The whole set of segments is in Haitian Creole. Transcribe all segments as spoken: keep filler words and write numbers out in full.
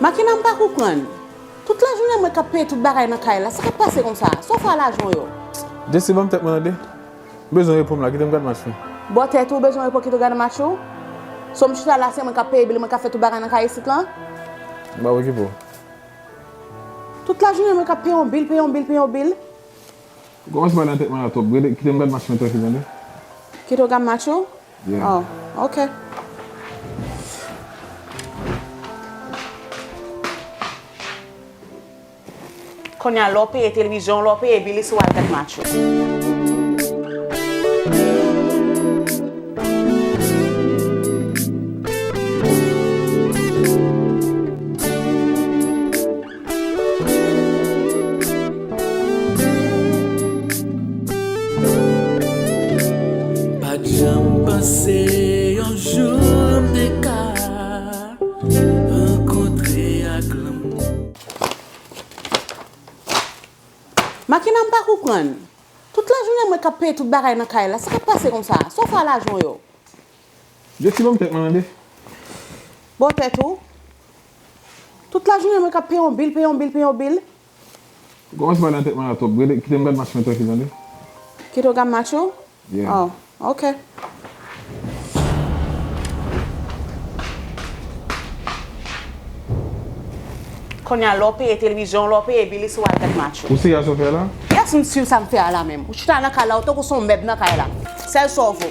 Makena, m pa konprann. Tout lajounen mwen k ap peye tout bagay nan kay la. Sa k ap pase konsa? Sa w fè a lajan w yo? Jesi, ban m tèt mwen tande. M bezwen repo m la, kite m gad match mwen. Bò tèt ou, bezwen repo kite w gad match ou? So m chita la, se mwen k ap peye bil, mwen k ap fè tout bagay nan kay isit lan? M pa okipe w. Tout lajounen mwen k ap peye yon bil, peye yon bil, peye yon bil. Ou kòmanse pale nan tèt mwen la twòp. Rete, kite m gad match mwen trankil tande. Kite w gad match ou? Yeah. Oh, ok. Kounye a, lè w peye televizyon, lè w peye bil, se w al gad match ou. Pa t janm panse yon jou m te ka rankontre ak lanmou. Makena, m pa konprann. Tout lajounen mwen k ap peye tout bagay nan kay la. Sa k ap pase konsa? Sa w fè a lajan w yo? Jesi, ban m tèt mwen tande. Bò tèt ou. Tout lajounen mwen k ap peye yon bil, peye yon bil, peye yon bil. Ou kòmanse pale nan tèt mwen la twòp. Rete, kite m gad match mwen trankil tande. Kite w gad match ou? Yeah. Oh, ok. Kounye a, lè w peye televizyon, lè w peye bil, se w al gad match ou. Ou serye a sa w fè a la? Yes, m serye sa m fè a la menm. Ou chita nan kay la, ou tankou se yon mèb nan kay la. Sèl sa w vo.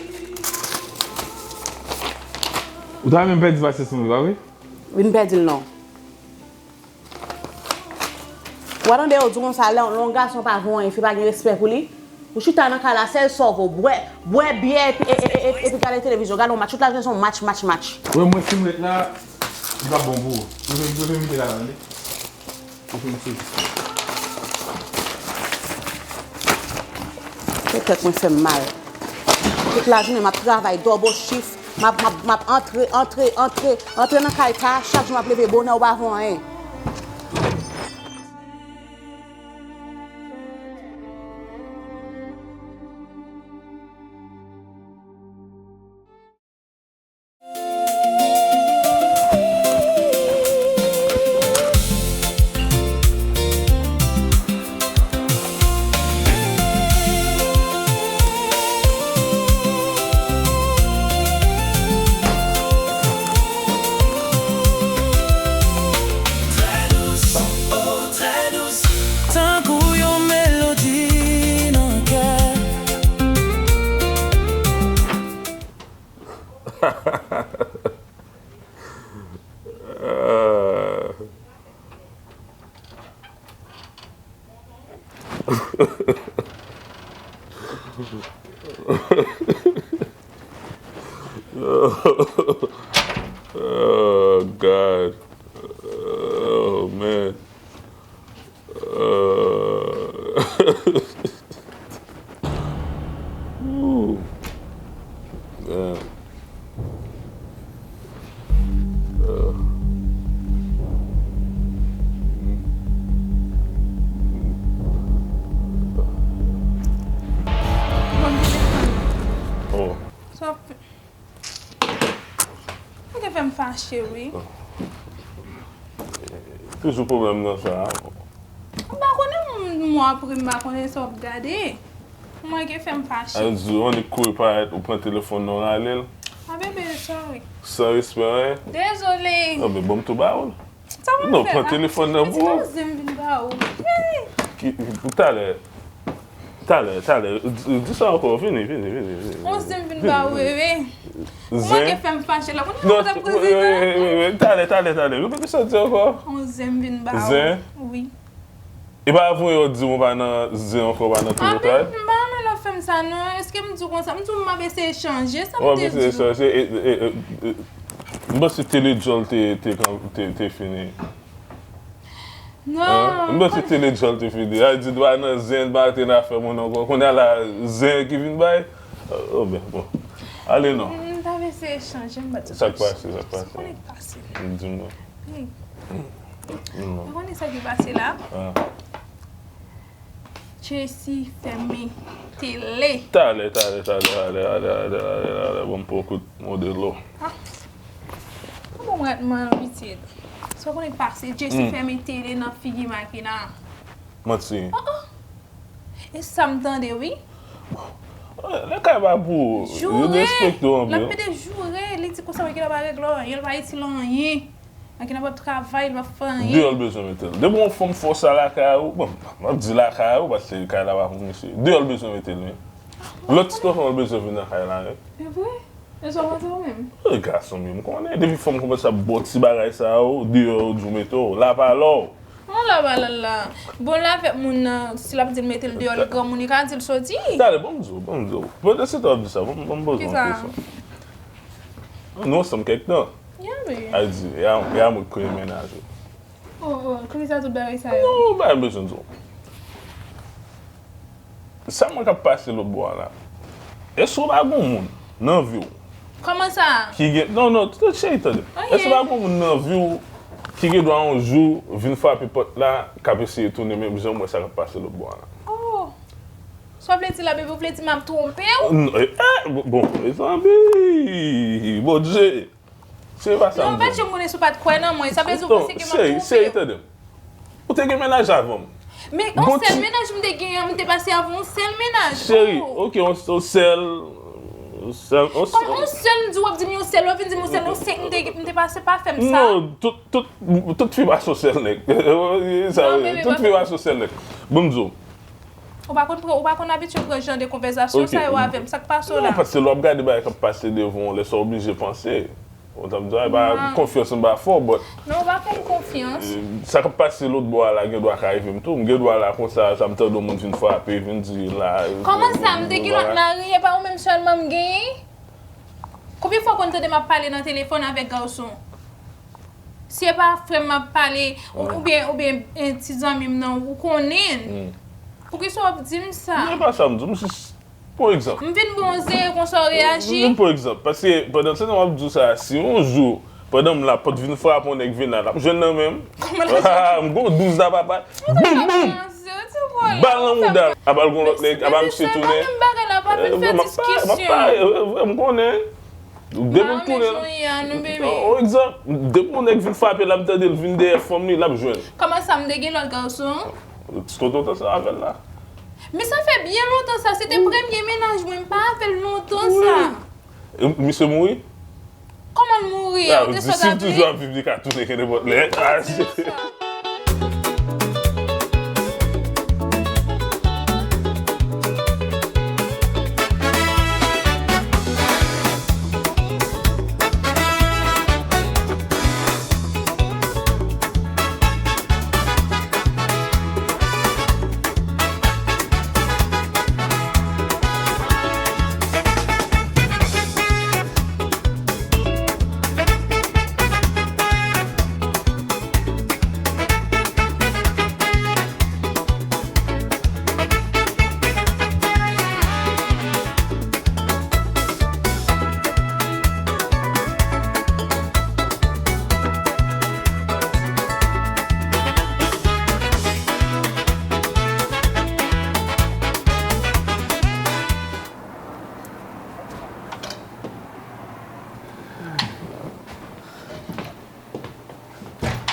Ou ta renmen m pèdi pasyans mwen, pa vre? Vin pèdi l non. Ou pa tande yo di konsa, lè, lè yon gason pa vo anyen, fi pa gen respè pou li. Ou chita nan kay la, sèl sa w vo, bwè, bwè byè epi, e, e, e, e, epi gade televizyon, gade yon match. Tout lajounen se yon match, match, match. Wè, mwen si m ret la, li p ap bon pou ou. Prefere, prefere m kite kay la, tande. Prefere m kite. Tèt mwen fè m mal. Tout lajounen m ap travay double shift. M ap, m ap, m ap antre, antre, antre, antre nan kay ta, chak jou m ap leve bonè, ou pa fè anyen. Tankou yon melodi nan kè. Oh God. Oh man. Uh, ooh. Damn. Uh. Oh. Ou te fè m fache, wi. Toujou pwoblèm nan sa. M pa konnen, m, m apre m pa konnen sa w ap gade. Mwen ke fè m fache. Ay, di, w annik kouri parèt, ou pran telefòn nan, w rale l. A, bebe, sorry. San respè, wi. Dezole. Non, men bon, m tou ba ou l. Sa w ap fè la? Non, pran telefòn nan pou ou. Mwen di, bon, zen m vin ba ou. Ki, pou talè. Talè, talè. Di, di sa ankò. Vini, vini, vini, vini. On zen m vin ba ou, bebe. Ou manke fè m fache la. Kounye a w ap prezante. Talè, talè, talè. Repete sa w di ankò. On zen m vin ba ou. Zen? Wi. E pa avwe yo di m ou pa nan zen ankò, ou pa nan tripotay? Abi, m pa renmen lè w fè m sa non. Èske m di w konsa? M di w m ap eseye chanje, sa m te di w. W ap eseye chanje. E, e, e, e, m panse Tele Djòl te, te, te, te fini. Non. Hein? M panse Tele Djòl te fini. A di dwa nan zen, pa antre nan afè moun ankò. Kounye a la, zen ki vin bay. Oh, ben, bon. Ale non. M t ap eseye chanje, m pa t. Sa k pase, sa k pase? Ou konnen k pase. Di m non. Hey. Non. Ou konnen sa ki pase la? Ah. Jesi fèmen tele. Talè, talè, talè, talè, talè, bon, m pran kout Modelo. Ah. Bon, mwen, mwen, pitit. Sa w konnen k pase, Jesse fèmen tele nan figi Makena. Manti. E sa m tande, wi. Lakay pa pou ou. Yo derespekte w anpil. L ap pede joure, li di konsa Makena pa regle anyen, l pa itil anyen. Makena p ap travay, li p ap fè anyen. Deyò l bezwen mete l. Depi yon fanm fè w sa lakay ou, bon, m ap di lakay ou, paske kay la pa pou misye. Deyò l bezwen mete l, wi. Lòt ti tonton l bezwen vin nan kay la, wi. E vre? E sa w panse ou menm? E gason m ye, m konnen. Depi fanm kòmanse ap ba w ti bagay sa yo, deyò yo di w mete w, la pa lò w. An la pa la la. Bon, l avèk moun nan, si l ap di l mete l deyò, li granmoun, li ka di l soti. Talè, ban m di w, ban m di w. Pandan se tan w ap di sa, ban m ban m poze w yon kesyon. Nou ansanm kèk tan. Ya wi. A di, e a, e a mwen k premye mennaj ou. Oh, oh, kounye sa tout bagay sa yo. Non, bagay m bezwen di w. Sa mwen k ap pase lòt bò a la. Èske w pa gon moun nan vi w? Kòman sa? Ki gen, non, non, tande, cheri, tande. Èske w pa gon moun nan vi w ki gen dwa yon jou vin frape pòt la, k ap eseye tounen menm jan mwen sa k ap pase lòt bò a la? Oh. Sa w vle di la, baby, ou vle di m ap twonpe w? Non, eh, eh, bon, mezanmi, Bondye. Se pa sa m di. Non, pa janm konnen si w pa t kwè nan mwen. Sa vle di w panse ke m ap twonpe w. Cheri, cheri, tande m. Ou te gen mennaj avan m. Men yon sèl mennaj m te genyen, m te pase avè yon sèl mennaj. Cheri, oke, yon sèl, yon sèl, yon sèl. Kòm yon sèl m di w ap di m yon sèl, lè w vin di m yon sèl, yon senk m te, m te pase pa fè m sa. Non, tout, tout, tout fi pa se yon sèl nèg. Sa vle di, tout fi pa se yon sèl nèg. Bon, m di w. Ou pa konn pran, ou pa konn abitye pran jan de konvèsasyon sa yo avè m, sa k pase w la? Non, paske lè w ap gade bagay k ap pase devan w, lè sa w oblije panse. Ou konprann sa m di w la, e pa konfyans m pa fè w, but. Non, ou pa fè m konfyans. Sa k ap pase lòt bò a la gen dwa ka rive m tou. M gen dwa la konsa, sa m tande yon moun vin frape, vin di la. Kòman sa, m te gen lòt mari, e pa ou menm sèlman m genyen? Konbyen fwa w konn tande m ap pale nan telefòn avèk gason? Si e pa frè m m ap pale, oubyen, oubyen ti zanmi m nan, ou konnen l. Poukisa w ap di m sa? Non, e pa sa m di w, m jis Pou egzanp. M vin bon zen konsa w reyaji. Pou egzanp, paske pandan se tan w ap di w sa, si yon jou, pandan m la, pòt vin frape, yon nèg vin la, l ap jwenn nan men m. Kòman l ap jwenn? M gon douz la papa. Boum, boum! Bal nan mouda l. Apa l gon lòt nèg, apa misye tounen. Menm bagay la, pa vin fè diskisyon. M konnen. Depi m tounen la. Egzanp, depi yon nèg vin frape l, ap tande l vin dèyè fanm li, l ap jwenn. Kòman sa, m te gen lòt gason? Kote w te ansanm avè l la? Men sa fè byen lontan sa, se te premye mennaj mwen, m pa avè l lontan sa. Misye mouri? Kòman l mouri a? Ou te sot ap viv? Si l toujou ap viv, li ka tounen kenenpòt lè.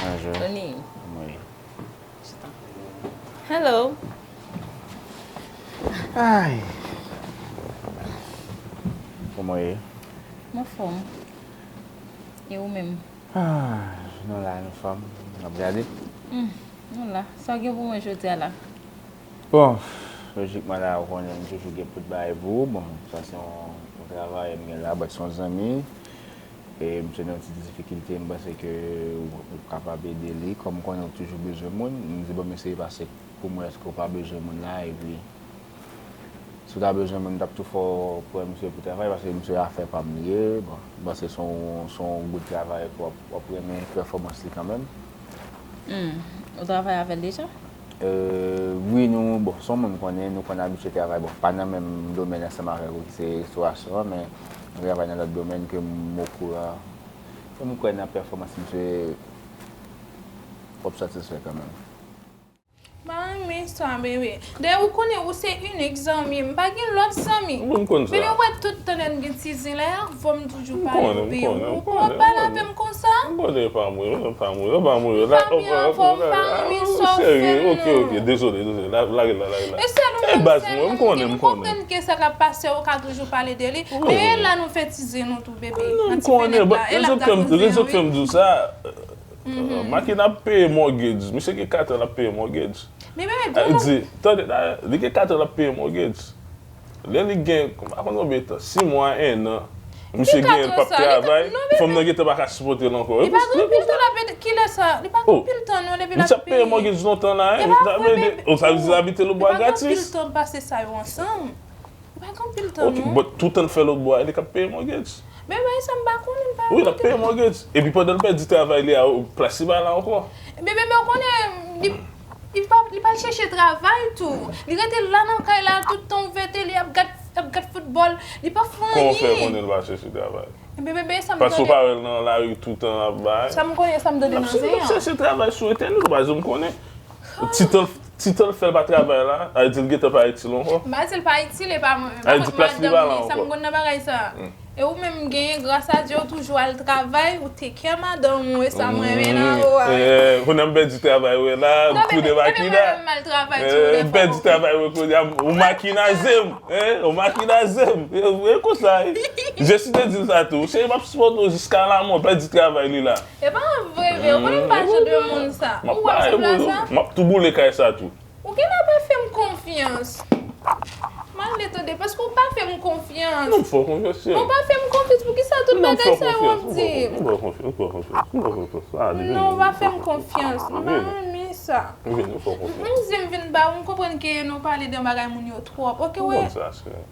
Bonjou. Tony. Wi. Hello. Ay. Kòman w ye? M anfòm. E ou menm? Ah, nou la, nou fèm. N ap gade. Hmm, nou la. Sa w gen pou mwen jodi a la? Bon, lojikman la, ou konnen m toujou gen pou bay pou ou. Bon, sa se yon, yon travayè m gen la, but se yon zanmi. E misye nan yon ti difikilte, m panse ke ou, ou kapab ede li. Kòm m konnen ou toujou bezwen moun, m di, bon, m eseye pase pou m wè èske ou pa bezwen moun la, epi si w ta bezwen moun, m t ap tou fè w pran misye pou travay, paske misye afè pa m li ye. Bon, m panse se yon, se yon good travayè ke w ap, w ap renmen pèfòmans li kanmenm. Hmm, ou travay avè l deja? Euh, wi, nou, bon, se yon moun m konnen, nou konn abitye travay, bon, pa nan menm domèn ansanm avèk ou ki se restorasyon an, men nou travay nan lòt domèn ke m okouran, ke m kwè nan pèfòmans misye, w ap satisfè kanmenm. M pa renmen sa, bebe. Dayè, ou konnen ou se inik zanmi m. M pa gen lòt zanmi. Mwen, m konn sa. Bebe, ou wè tout tan lè n gen ti zen la, avè w m toujou pale, bebe. Ou pa pale avè m konsa. M konnen pa mwen, non, pa mwen, non, pa mwen. Fanmi avè w, m pa renmen sa w fè m, non. Ok, ok, dezole, dezole. Lage la, lage la. E sèl ou menm, baz mwen, m konnen, m konnen. Ou konprann ke sa k ap pase, ou ka toujou pale de li. Men e la nou fè ti zen nou tou, bebe. Nan ti fenèt la. E la m ta poze, wi. Rezon k fè m di w sa, Makina ap peye mortgage. Misye gen kat an l ap peye mortgage. Men, men, men, di, tande, li gen kat an l ap peye mortgage. Lè li gen, m pa konn konbyen tan, sis mwa, en an, misye genyen l p ap travay, fanm nan gentan pa ka sipòte l ankò. Li pa gen anpil tan l ap ede, kilè sa? Li pa gen anpil tan, non, depi l ap peye. Misye ap peye mortgage lontan la, wi. Sa vle di l abite lòtbò a gratis. Li pa gen anpil tan pase sa yo ansanm. Ou pa gen anpil tan, non. Ok, but tout tan l fè lòtbò a, li k ap peye mortgage. Men bagay sa m pa konnen, m pa. Wi, l ap peye mortgage. Epi pandan l pèdi travay li a, plas li pa la ankò. Bebe, men ou konnen, li, li pa, li pa al chèche travay tou. Li rete la nan kay la, tout tan ouvè tele, ap gad, ap gad foutbòl. Li pa fè anyen. Kòman w fè konnen l pa chèche travay? Bebe, bebe, sa m tande. Paske w pa wè l nan lari tout tan ap bay. Sa m konnen, sa m tande nan zen an. L ap chèche travay sou entènèt, ou pa janm konnen. Ti tan, ti tan l fè l pa travay la, sa vle di l gentan pa itil ankò. M pa di l pa itil, e pa mwen menm. Sa vle di plas li pa la ankò. Sa m konn nan bagay sa. E ou menm, genyen, gras a Dye, ou toujou al travay, ou take care madanm ou, e sa mwen renmen nan ou a. Kounye a m pèdi travay, wè la, m tounen makina. M pèdi travay, wè, kounye a, ou makinaze m. Hein, ou makinaze m. E, e konsa, e. Jesi te di l sa tou. Cheri, m ap sipòte w jiska lanmò, pèdi travay li la. E pa vre, vre. Ou konnen m pa jan de moun sa. Ou wè m sanble a sa? M ap tou boule kay sa tou. Ou genlè pa fè m konfyans. M ale tande, paske ou pa fè m konfyans. Non, m fè w konfyans, cheri. Ou pa fè m konfyans, poukisa tout bagay sa yo w ap di m? M fè w konfyans, m fè w konfyans, m fè w konfyans. Non, ou pa fè m konfyans. M pa renmen sa. Vini, m fè w konfyans. M di m vin ba ou, m konprann ke nou pale de bagay moun yo twòp. Ok, wè. M konn sa, cheri.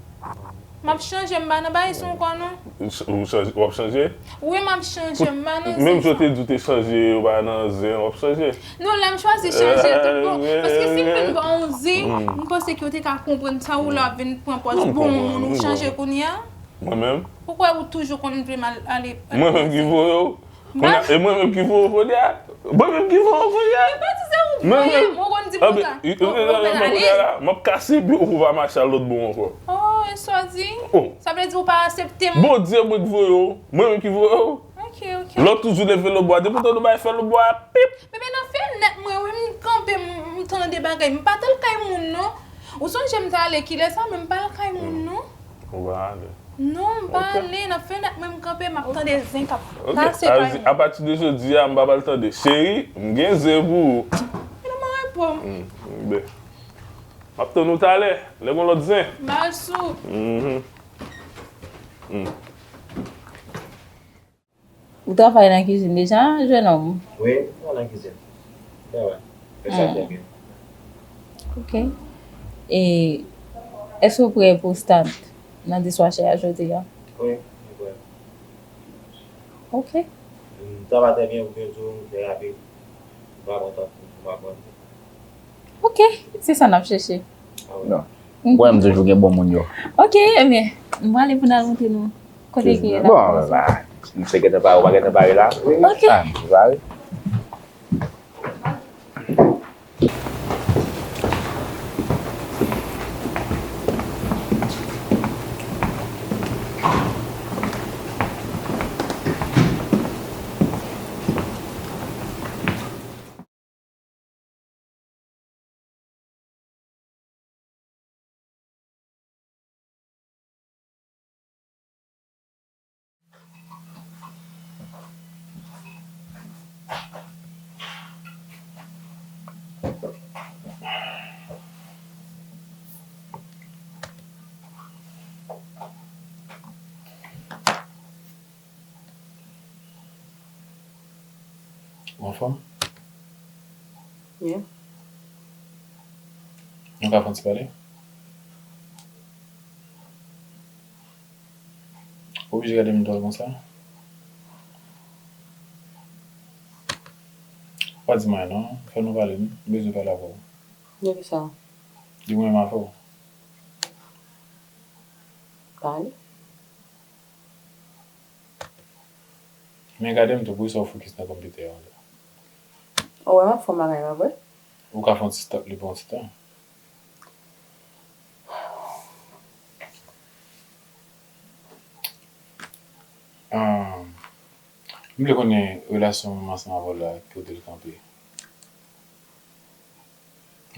M ap chanje, m pa nan bagay sa ankò, non. Ou chanje, w ap chanje? Wi, m ap chanje, m pa nan zen sa. Menm jan w te di w te chanje, ou pa nan zen, w ap chanje? Non, la m chwazi chanje tout bon. Paske si m vin ba w zen, m panse ke w te ka konprann sa, ou la w ap vin pran pòz bon moun, ou chanje kounye a? Mwen menm? Ou kwè ou toujou konn vle m al, ale, ale nan zen? Mwen menm ki voye w? Kounye a, e mwen menm ki voye w kounye a? Mwen menm ki voye w kounye a? E pa di se ou voye m, ou konn di konsa. Ou, ou, ou, ou, kounye a la, m ap kase pye w pou w pa mache al lòt bò ankò. Oh, e sa w di? Oh. Sa vle di ou pa aksepte m? Bondye mwen k voye w, mwen menm ki voye w. Ok, ok. Lè w toujou leve lòtbò a, depi w tande yon bagay fè lòtbò a, pip! Bebe, nan fenèt mwen, wi, m kanpe, m, m tande bagay. M pa t al kay moun, non. Ou sonje m t ale kilè sa, men m pa al kay moun, non. Ou pa ale. Non, m pa ale. Nan fenèt mwen, m kanpe, m ap tande zen k ap pase kay moun. Ok, apati de jodi a, m pa pral tande. Cheri, m gen zen pou ou. Men non, mwen repo m. M ap tann ou talè, lè gon lòt zen. M al sou. Mhm. Mm. Ou travay nan kizin deja, jennonm? Wi, m travay nan kizin. M travay. Fè sa trè byen. Ok. E èske w prè pou stat nan dishwasher a jodi a? Wi, m prè. Ok. M travay trè byen, ou byen di w, m fè rapid. M pa kontan pou m aprann. Ok, se sa n ap chèche. Non. Ou wè m toujou gen bon moun yo. Ok, ebyen, m prale pou n al montre nou kote ki ye la. Bon, ba, m se gentan pare, ou pa gentan pare la? Ok. Ah, m pare. Ou anfòm? Byen. Nou ka fè yon ti pale? Ou oblije gade m dwòl konsa? Ou pa di m anyen non, fè nou pale, m bezwen pale avè w. De kisa? Di mwen menm avè w. Pale. Men gade m tou, poukisa w fokis nan konpitè a? Ou wè m ap fè yon bagay, pa vre? Ou ka fè yon ti stop li pou yon ti tan. Ah, m vle konnen relasyon mwen ansanm avè w la, kote l kanpe.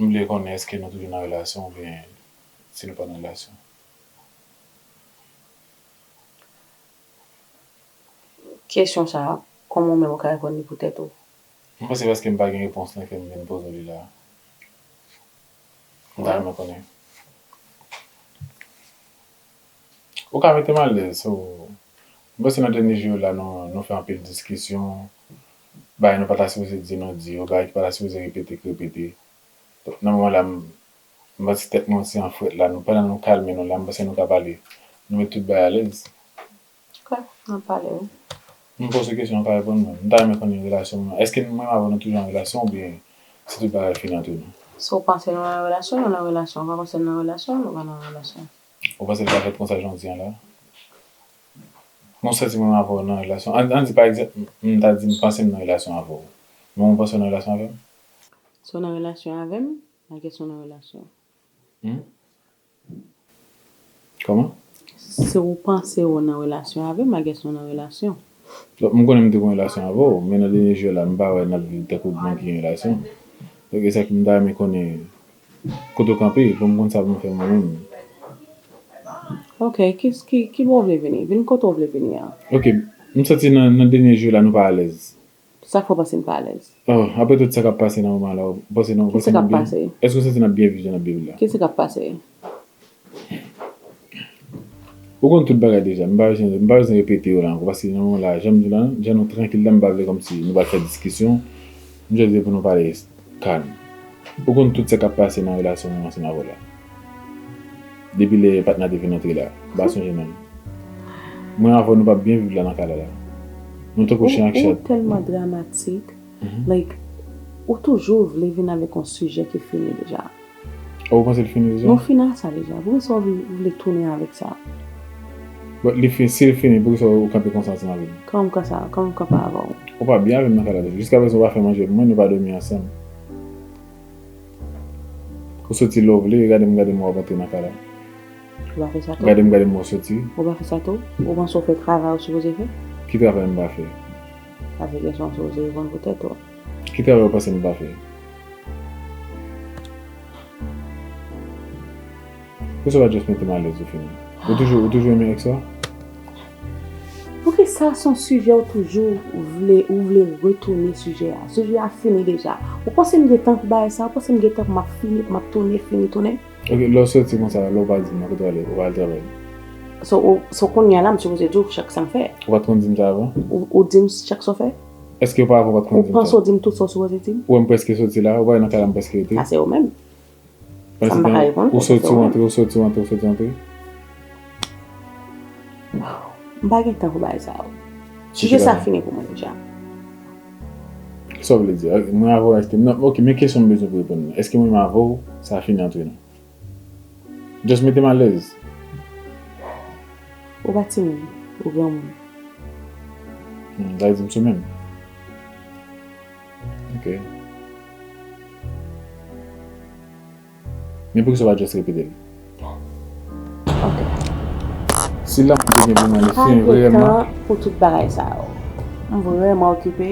M vle konnen èske nou toujou nan relasyon oubyen si nou pa nan relasyon. Kesyon sa a, kòman w menm ou ka reponn li pou tèt ou? M panse paske m pa gen repons lan ke m vin poze w li la. M ta renmen konnen. Ou ka mete m alèz, so, m panse nan dènye jou yo la, nou, nou fè anpil diskisyon, bagay nou pa ta sipoze di, nou di yo, bagay ki pa ta sipoze repete, ki repete. Donk, nan moman la, m, m santi tèt mwen osi an frèt la, nou, pandan nou kalme nou la, m panse nou ka pale, nou met tout bagay alèz. Ok, n ap pale wi. M poze kesyon, ou pa reponn mwen. M ta renmen konnen relasyon mwen. Èske mwen avè w nou toujou an relasyon oubyen si tout bagay fini ant nou? Si w panse nou nan relasyon, nou nan relasyon. Ou pa panse nou nan relasyon, nou pa nan relasyon. Ou panse l ka fèt konsa jan w di an la? Mwen santi mwen avè w nan relasyon. Ann, ann di pa egzanp, m ta di m panse m nan relasyon avè w. Men ou panse w nan relasyon avè m? Si w nan relasyon avè m, I guess nou nan relasyon. Hmm? Kòman? Si w panse w nan relasyon avè m, I guess nou nan relasyon. Donk, m konnen m te gen yon relasyon avè w, men nan dènye jou yo la, m pa wè n ap viv tankou moun ki gen relasyon. Donk, e sa ki m ta renmen konnen kote w kanpe, pou m konn sa pou m fè mwen menm. Ok, ki, ki, ki bò w vle vini? Vin kote w vle vini a. Ok, m santi nan, nan dènye jou yo la, nou pa alèz. Sa k fè w panse n pa alèz? Oh, apre tout sa k ap pase nan moman la, ou panse nou, ou Ki panse sa k nou ap byen? Pase? Èske w santi n ap byen viv jan n ap viv la? Ki sa k ap pase? Ou konn tout bagay deja, m pa bezwen, m pa bezwen repete yo la ankò, paske nan moman la, jan m di la, jan nou trankil la, m pa vle kòmsi nou pral fè diskisyon, m jis vle pou nou pale kalm. Ou konn tout sa k ap pase nan relasyon mwen ansanm avè w la. Depi lè patnè te vin antre la, m pa sonje menm. Mwen avè w nou p ap byen viv la nan kay la la. Nou tankou chen ak chat. Ou tèlman dramatik, like, ou toujou vle vin avèk yon sijè ki fini deja. Ou panse l fini deja? Nou fini ak sa deja. Poukisa w vle, vle tounen avèk sa? But li fini, si l fini, poukisa ou kanpe konsa ansanm avè m? Kòman m kanpe, kòman m kanpe avè w? Ou pa byen avè m nan kay la deja. Jiskaprezan ou pa fè manje pou mwen, nou pa dòmi ansanm. Ou soti lè w vle, gade m, gade m, w ap antre nan kay la. Ou pa fè sa tou? Gade m, gade m, w soti. Ou pa fè sa tou? Ou panse w fè travay ou sipoze fè? Ki travay m pa fè? Sa se kesyon ou sipoze reponn pou tèt ou. Ki travay ou panse m pa fè? Poukisa w pa just mete m alèz ou fini? Ou toujou, ou toujou renmen èks ou a? Poukisa se yon sijè ou toujou vle, ou vle retounen sijè a? Sijè a fini deja. Ou panse m gen tan pou bagay sa? Ou panse m gen tan pou m ap fini, pou m ap tounen, fini, tounen? Ok, lè w soti konsa, lè w pa di m nan kote w ale, ou pa al travay? So, ou, so kounye a la, m sipoze di w chak sa m fè. Ou pa t konn di m sa avan? Ou, ou di m chak sa w fè? Èske oparavan ou pa t konn di m sa? Ou panse w di m tout sa w sipoze di m? Ou wè m prèske soti la, ou pa wè nan kay la m prèske rete? Sa se ou menm. Sa m pa ka reponn, Ou sa se soti, ou ou antre, ou soti, ou antre, ou soti, ou antre. M pa gen tan pou bagay sa yo. Sijè sa fini pou mwen deja. Kisa w vle di? Mwen avè w rete. Non, ok, men kesyon m bezwen pou reponn nan. Èske mwen menm avè w, sa fini ant nou? Just mete m alèz. Ou pa timoun, ou granmoun. Hmm, sa vle di m sou menm. Ok. Men poukisa w pa just repete l? Ok. Si lanmou ou te gen pou mwen, li fini vrèman. Pa gen tan pou tout bagay sa yo. M vrèman okipe.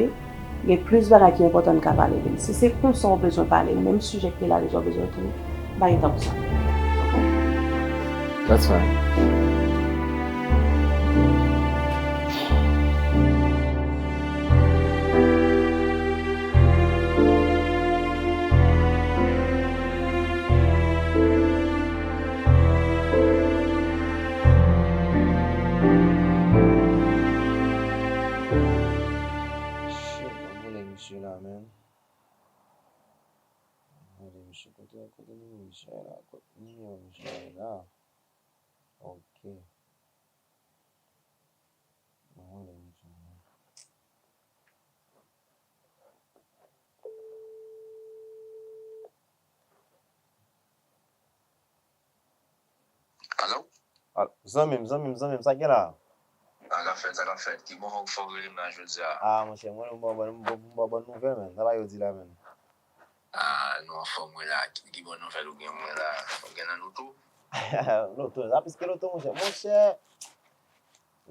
Gen plis bagay ki enpòtan n ka pale de l. Si se konsa w bezwen pale, menm sijè ki te la deja w bezwen retounen, m pa gen tan pou sa. That's fine. Shit, mwen vole misye la, man. Mwen vole misye. Kote, kote nimewo misye a ye la? Kote nimewo misye a ye la? Ok. Mwen vole misye la. Alo? Zanmi m, zanmi m, zanmi m, sa k gen la? Sa k ap fèt, sa k ap fèt? Ki bò w fè w rele m la jodi a? Ah, monchè, mwen, m ba w bòn, m ba w bòn nouvèl, man. Sa pa yo di la, man. Ah, Nou anfòm, mwen la. Ki, ki bon nouvèl ou gen, mwen la? Ou gen nan loto? Loto, sa plis ke loto, monchè. Monchè,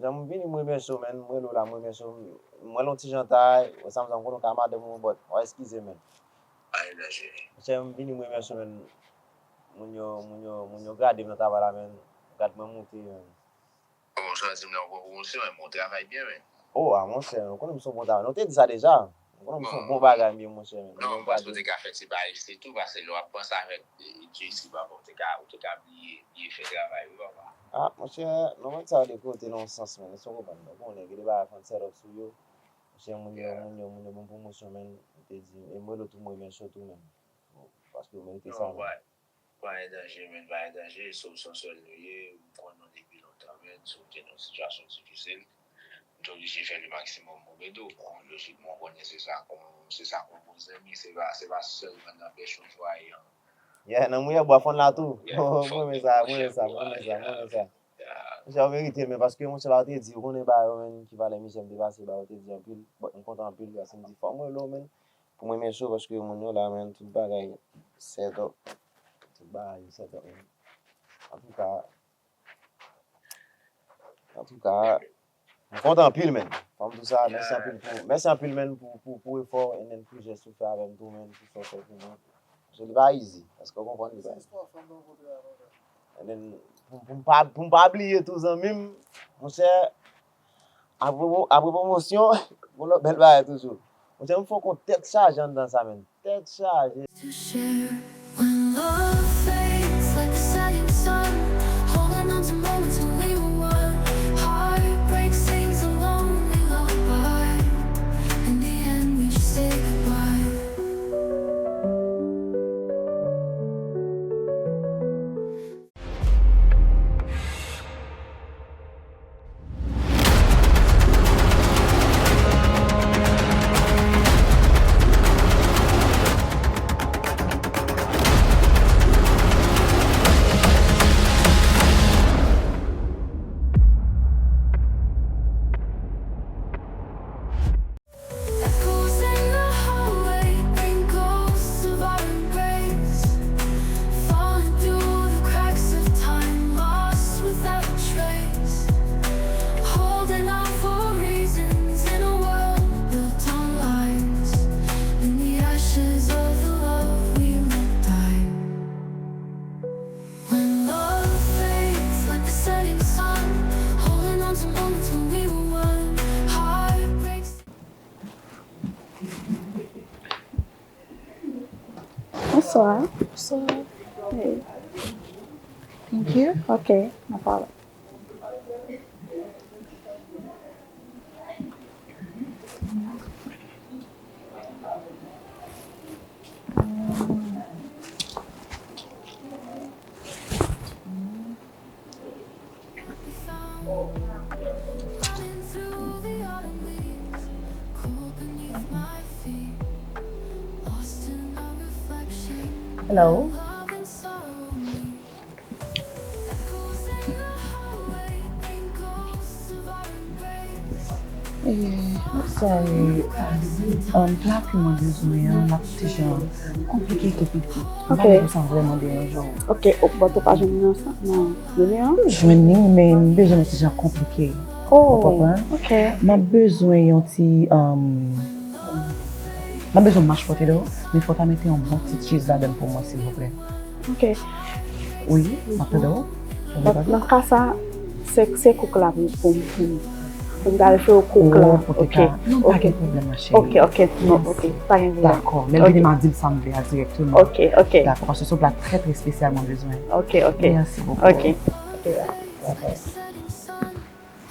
jan m vini, m remèsye w, menn. M rele w la, m remèsye w. M wè l yon ti jan ta, sa m, sa m konnen w ka madanm ou, but, w eskize, menn. Pa gen danje. Monchè, m vini, m remèsye w, menn. Moun yo, moun yo, moun yo grade m nan travay la, menn. Gad mwen moute, menn. Bon, sa di m la, ou pran pwomosyon, men ou travay byen, men. Oh, a, monchè, ou konnen m se yon bon travay. Nou te di sa deja. Ou konnen m se yon bon bagay, m ye, monchè, men. Non, m panse ou te ka fè ti pa isi tou, paske lè w ap panse avèk, eh, J C, papa, ou te ka, ou te ka bliye, bliye fè travay ou, papa. Ah, monchè, nou met sa de kote nan yon sans, men, èske w konprann? Ou konnen, gen de bagay fò n set up sou yo. Monchè, moun yo, moun yo, moun yo ban m pwomosyon, men, m te di, e m rele w tou, m remèsye w tou, men. Paske ou merite sa, men. Pa gen danje, menn, pa gen danje. Solisyon sèl nou ye. M konn nou depi lontan, menn. Si w te nan yon sitiyasyon difisil, m te oblije fè le maksimòm pou m ede w. Bon, lojikman, w konnen se sa kon, se sa kon bon zanmi. Se pa, se pa sèlman nan pèch yon jwaye an. Yeah, nan mouyè bwa fòn la tou. Yeah, m renmen sa, m renmen sa, m renmen sa, m renmen sa. Monchè, ou merite l, men paske monchè, ba yo te di, ou konnen ba yo, menn, ki valè mizè m te pase, ba yo te di anpil. But m kontan anpil, paske m di, fò m rele w, menn. Pou mwen, men sou, paske moun yo la, menn, tout bagay set up. Tout bagay yo set up, menn. Antouka, antouka, m kontan anpil, menn. Fò m di w sa, mèsi anpil pou, mèsi anpil, menn, pou, pou, pou efò, and then pou jès ou fè avè m tou, menn, pou sa w fè pou mwen. Paske li pa easy, èske w konprann li pa easy? And then, pou, pou m pa, pou m pa bliye tou, zanmi m, monchè, apre, apre pwomosyon, gon lòt bèl bagay toujou. Monchè, m fè w konn tèt chaje anndan sa, menn. Tèt chaje. To share when love fades like the setting sun, holding on to moments when we were one. Heartbreak sings a lonely lullaby. In the end, we just say goodbye. Echoes in the hallway bring ghosts of our embrace, falling through the cracks of time, lost without a trace. Holding on for reasons in a world built on lies. In the ashes of the love we let die. When love fades like the setting sun, holding on to moments when we were one. Heartbreaks. Bonsoir. Bonsoir. Hey. Thank you. Ok, no problem. Hello. Eh, I'm sorry. Um, pla ke mwen bezwen an, l ap ti jan konplike kèk ti. M pa konn si sa vrèman deranje w. Ok, o, but ou pa jwenn li nan sa, nan meni an? M jwenn li, men m bezwen l ti jan konplike. Oh, ou konprann? Ok. M ap bezwen yon ti, um, m ap bezwen mashed potato, men fò w ta mete yon bon ti cheese ladan l pou mwen, silvouplè. Ok. Wi, m ap tande w. But nan ka sa, se, se kouk la pou, pou, pou, pou m ta refere w kouk la. Oh, ok. Non, pa gen pwoblèm, ma chérie. Ok, ok, non, ok, pa gen pwoblèm. Dakò, lè l vini, m a di l sa m vle a dirèkteman. Ok, ok. Dakò, paske se yon pla trè, trè espesyal mwen bezwen. Ok, ok. Mèsi bokou. Ok. Ok, bye.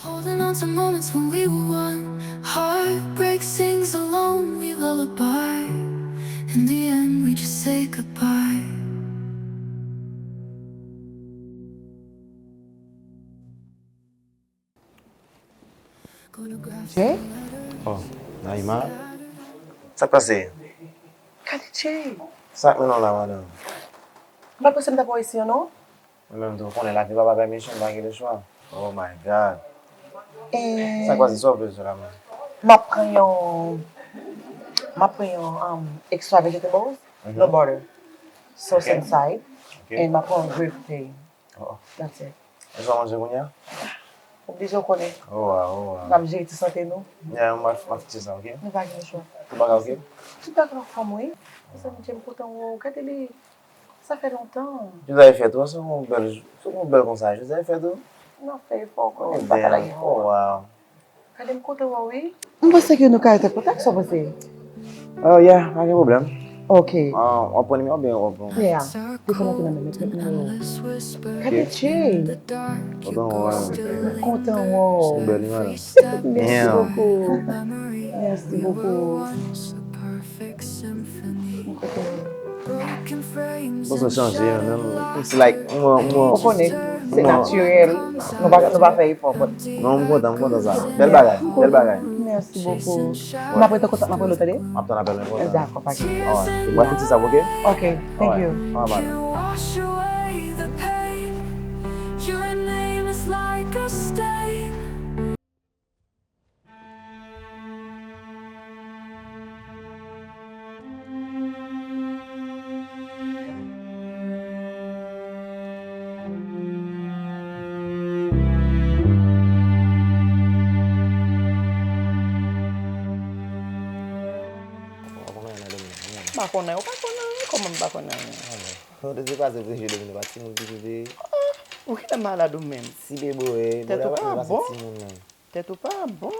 Holding on to moments when we were one. Heartbreak sings a lonely lullaby. In the end, we just say goodbye. Jay? Oh, Naïma. Sa k pase? Gade Jay. Sa k mennen w la, madanm? M pa t panse m t ap wè w isi an, non. Mwen menm tou, ou konnen lavi papa pèmisyon, m pa gen lechwa. Oh my God. E sa k pase, sa w bezwen la menm? M ap pran yon, m ap pran yon, um, extra vegetables. No butter. Sauce inside. And m ap pran grape dressing. Oh. That's it. Ou sa manje kounye a? Oblije w konnen. Oh, wow, oh, wow. N ap jere ti sante nou. Yeah, m ap, m ap fè sa, ok? Nou pa gen chwa. Tout bagay ok? Tout bagay anfòm, wi. Mezanmi, Jay, m kontan wè w. Gade li. Sa fè lontan. Ki sa e fèt ou? Se yon bèl, se yon bèl konsa. Ki sa e fèt ou? N ap fè efò, w konnen, m pa ka lage fò. Oh, wow. Gade, m kontan wè w, wi. M panse ke nou ka rete an kontak, sa w panse? Oh, yeah, pa gen pwoblèm. Ok. Ah, w ap pran nimewo oubyen w ap pran? Yeah. Li konn antre nan menm, met nimewo. Gade, Jay. Kontan wè w. M kontan wè w. Ou bèl wi, madanm. Mèsi bokou. Mèsi bokou. M kontan wè w. Bon, sa chanje, man. It's like, mwen, mwen. Ou konnen, se natirèl. Nou pa, nou pa fè efò, but. Non, m kontan, m kontan sa. Bèl bagay, bèl bagay. Mèsi bokou. M ap rete an kontak, m ap rele w, tande? M ap tann apèl mwen kontan. Dakò, pa gen. Alright. Mwen fè ti sa, ok? Ok, thank you. Alright, bye. Wash away the pain. Your name is like a stain. M pa konnen, ou pa konnen anyen, kòman m pa konnen anyen? Ou te pase pou jwe domino, pa timoun pitit ou ye? Ah, ou genlè malad ou menm. Ti bebe ou ye, tèt ou pa bon. Tèt ou pa bon.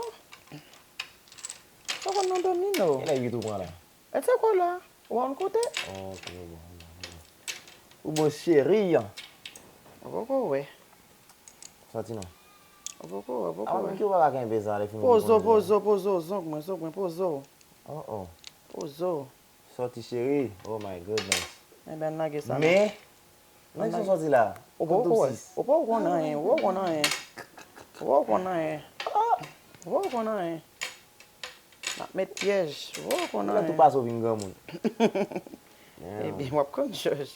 Sa konn nan domino. Kilè uit ou pran la? E se kwa la? Ou pa konn konte? Ok, bon, bon, bon. Ou bon cheri. Ou poko wè. Sòti non. Ou poko wè, ou poko wè. Ki ou pa ka kenbe sa, lè fini. Pozo, pozo, pozo, zong mwen, zong mwen, pozo. Oh, oh. Pozo. Sòti cheri. Oh my goodness. Ebyen, n lage sa non. Men, men sa sòti la. Ou poko wè. Ou poko konn anyen, ou poko konn anyen. Ou poko konn anyen. Ou poko konn anyen. N ap met pyèj. Ou poko konn anyen. Tou pase w vin granmoun. Ebyen, w ap konn jòj.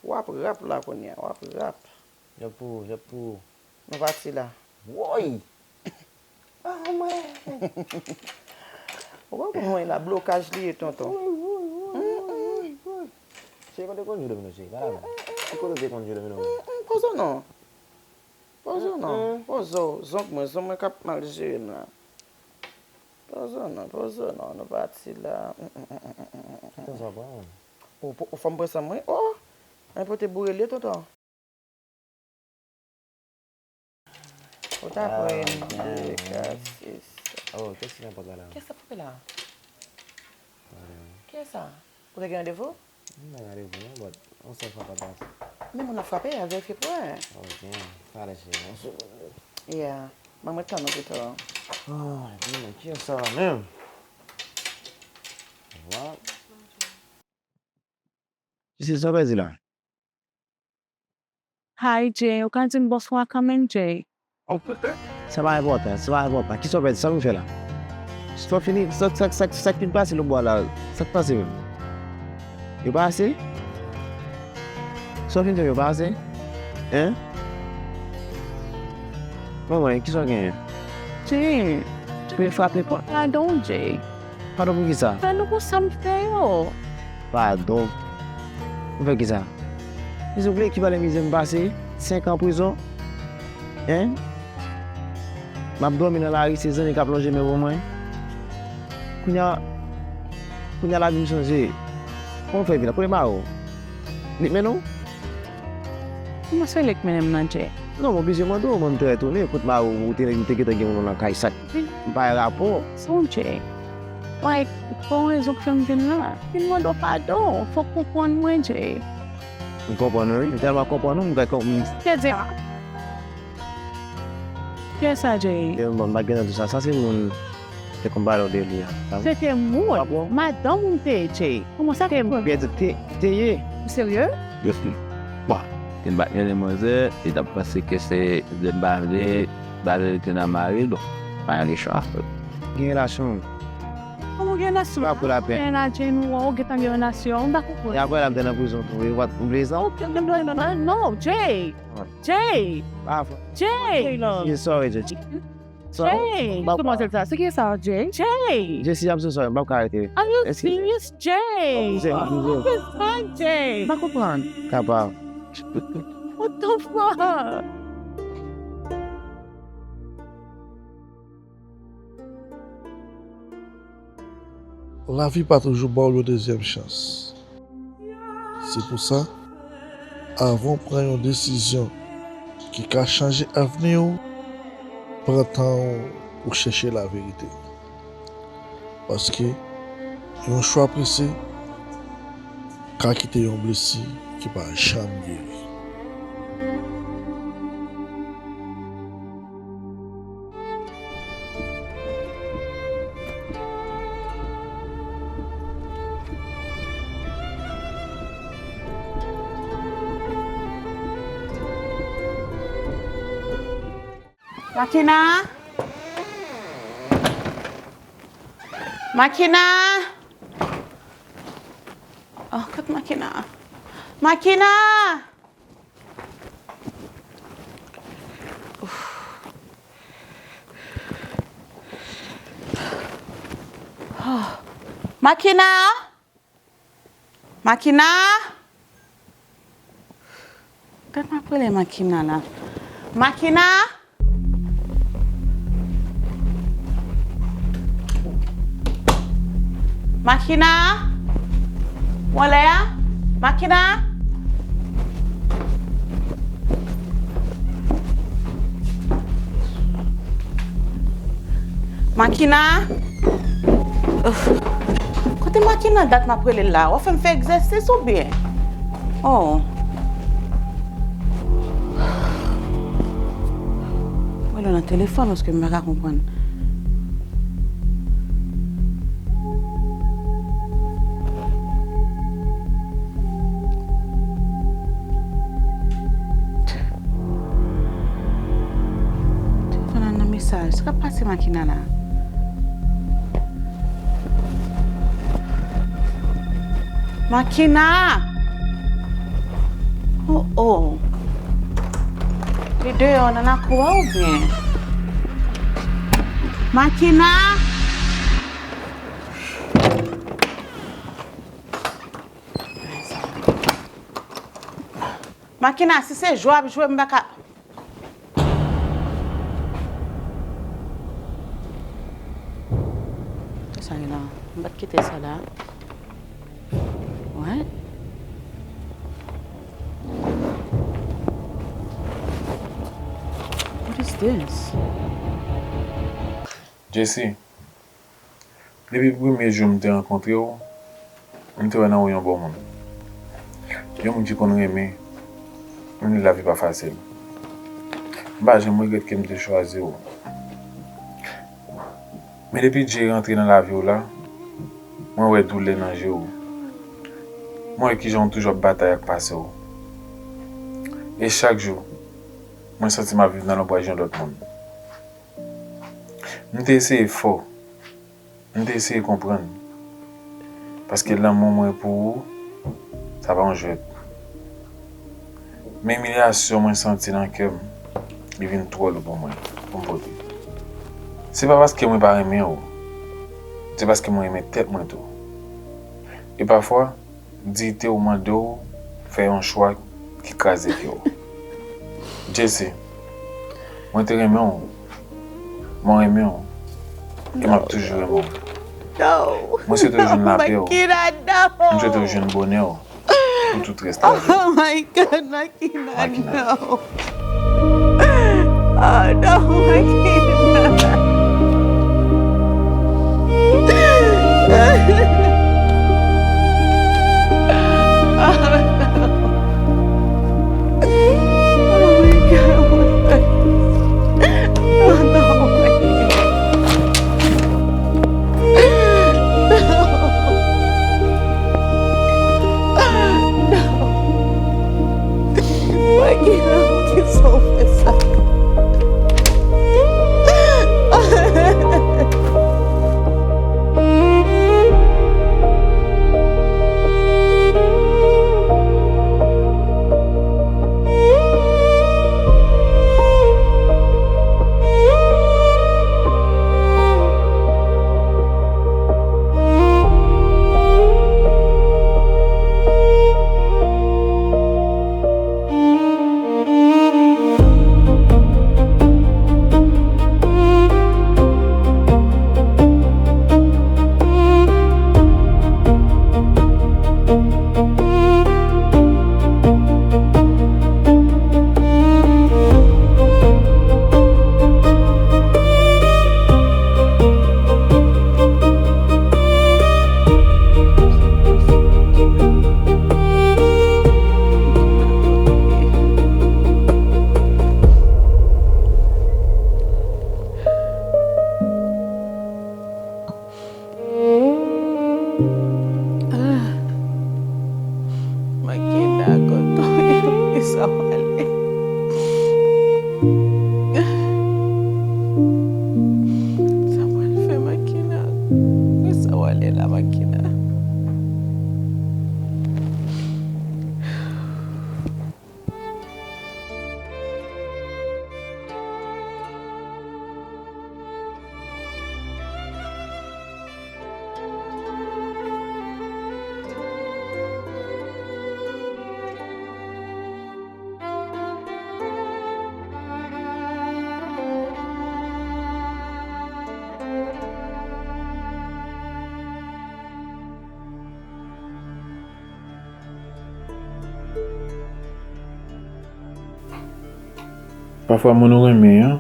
W ap rap la kounye a, w ap rap. Jòb pou ou, jòb pou ou. Nou pati la. Woy! Ah, mwen! Ou pa konn mwen la, blokaj li ye, tonton. Woy, woy, woy, woy, woy. Cheri, kote w konn jwe domino, cheri? Pale avè m. Ki kote w te konn jwe domino? Mm, mm, pozo non. Pozo non. Pozo, zong mwen, zong mwen k ap mal jere m la. Pozo non, pozo non, nou pati la. Mm, mm, mm. Ki tan sa w pran? Ou, ou fè m pran san mwen? Oh! Mwen pote boure li, tonton. Ou ta pran de, kat, sis. Oh, kiyès ki nan pòt la la? Kiyès k ap frape la? Kiyès sa? Ou te gen randevou? M pa gen randevou non, but yon sèl fwa pa pase. Men moun ap frape a, verifye pou wè. Oh, damn. Talè cheri, yon segonn. Yeah. Ban mwen tan nou pito. Oh, damn, kiyès sa la menm? What? Jesi, sa w pèdi la? Hi, Jay. Ou ka di m bonswa kanmenm, Jay? Sa pa enpòtan, sa pa enpòtan. Kisa w pèdi? Sa nou fè la? Sa fini, sa, sa, sa, sa k fin pase lòtbò a la? Sa k pase menm? Yo pa ase? Sa w fin fè yo pa ase? Hein? Manman, kisa w genyen? Jay, m frape pòt la non, Jay. Padon pou kisa? Padon pou sa m fè yo. Padon? M fè kisa? Mezanmi, ki valè mizè m pase? Senk an prizon? Hein? M ap dòmi nan lari, se zanmi k ap lonje men pou mwen. Kounye a, kounye a lavi m chanje. Kòman w fè vin la? Kote mari w? Li k mennen w? Kòman se li k mennen m nan, Jay? Non, m oblije mande w, mwen m trè etone. Kot mari w, ou te, ou te gentan gen moun nan kay, sa k pa gen rapò? Sonje, mwen, pou yon rezon k fè m vin la. Vin mande w padon, fò w konprann mwen, Jay. M konprann ou, wi. M tèlman konprann ou, m kwè ke m... Te di a. Kiyès sa, Jay? Bon, m pa t gentan di sa. Sa se moun te konn pale w de li a. Se te moun. Madanm ou m te ye, Jay. Kòman sa te moun? Te, te, te ye. Ou serye? Bon, te bat yon demwazèl, li t ap panse ke se de bale, bale li te nan mari, bon, pa gen chwa. Gen relasyon. Kòman gen relasyon? Pa pou lapè. Gen la, Jay, nou wè, ou gentan gen relasyon, m pa konprann. E apre l ap nan prizon tou, wi, w ap bliye sa? Non, non, non, non, non, Jay. Jay! Pa fò. Jay! Sorry, Jay. Jay! Kòman se sa? Se ki sa, Jay? Jay! Jay, si ap sou sòy, m p ap ka rete. Are you serious, Jay? Jay, Jay. What the fuck, Jay? M pa konprann. Kapab. What the fuck? Lavi pa toujou ba w yon dezyèm chans. Se pou sa, avan w pran yon desizyon ki ka chanje avni w, pran tan w pou chèche laverite. Paske yon chwa prese ka kite yon blesi ki pa janm geri. Makina! Makina! Oh, kot Makina? Makina! Ouf. Oh. Makina! Makina! Gad m ap rele Makina la. Makina! Makina! Ou anlè a? Makina! Makina! Ouf. Kote Makina dat m ap rele l la? W ap fè m fè egzèsis oubyen? Oh. Mwen rele nan telefòn paske m pa ka konprann. Telefòn nan nan mesaj. Sa k ap pase Makina la? Makina! Oh, oh. Li deyò nan lakou a oubyen? Makina! Makina, si se jwe w ap jwe, m pa ka. Kisa gen la? M pa t kite sa la. What? What is this? Jesse, depi premye jou m te rankontre w, m te wè nan ou yon bon moun. Yon moun ki konn renmen, menm lè lavi pa fasil. M pa janm regrèt ke m te chwazi w. Men depi Jay rantre nan lavi w la, mwen wè doulè nan je w. Mwen wè kijan w toujou ap batay ak pase w. E chak jou, mwen santi m ap viv nan lonbraj yon lòt moun. M te eseye fò. M te eseye konprann. Paske lanmou mwen pou ou, sa pa yon jwèt. Men imilyasyon mwen santi nan kè m, li vin twò lou pou mwen, pou m pote. Se pa paske mwen pa renmen w. Se paske mwen renmen tèt mwen tou. E pafwa, diyite w mande w fè yon chwa ki kraze kè w. Jesse, mwen te renmen w. Mwen renmen w. E m ap toujou renmen w. Mwen swete w jwenn lapè w. Mwen swete w jwenn bonè w pou tout rès lavi w. Oh my God, Makina, no. Oh no, Makina. Oh no. Oh my God, what the, oh no, Makina. No. No. Makina, poukisa w fè sa? Pafwa, moun ou renmen an,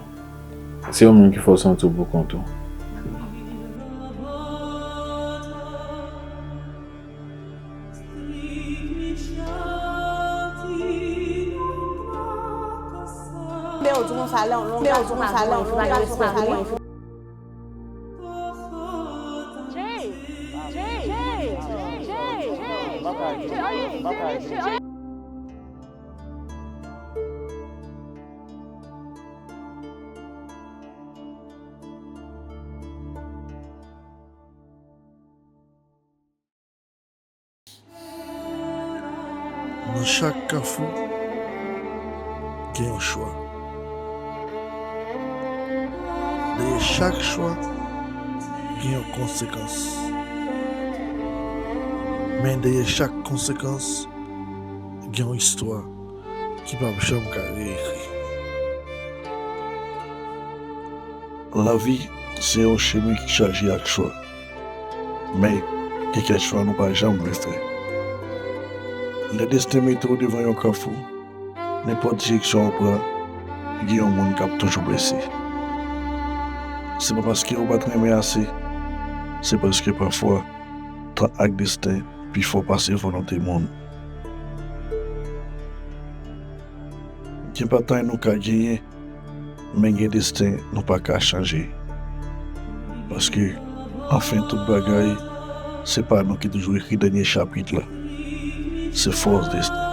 se yon moun ki fè w santi w poukont ou. Nan chak kafou, gen yon chwa. Dèyè chak chwa, gen yon konsekans. Men dèyè chak konsekans, gen yon istwa ki p ap janm ka reyekri. Lavi se yon chemen ki chaje ak chwa. Men, gen kèk chwa nou pa janm vle fè. Lè desten mete w devan yon kafou, nenpòt direksyon w pran, gen yon moun k ap toujou blese. Se pa paske w pa t renmen ase, se paske pafwa, tan ak desten pi fò pase volonte moun. Gen batay nou ka genyen, men gen desten nou pa ka chanje. Paske, anfen tout bagay, se pa nou ki toujou ekri dènye chapit la. Se fòs desten.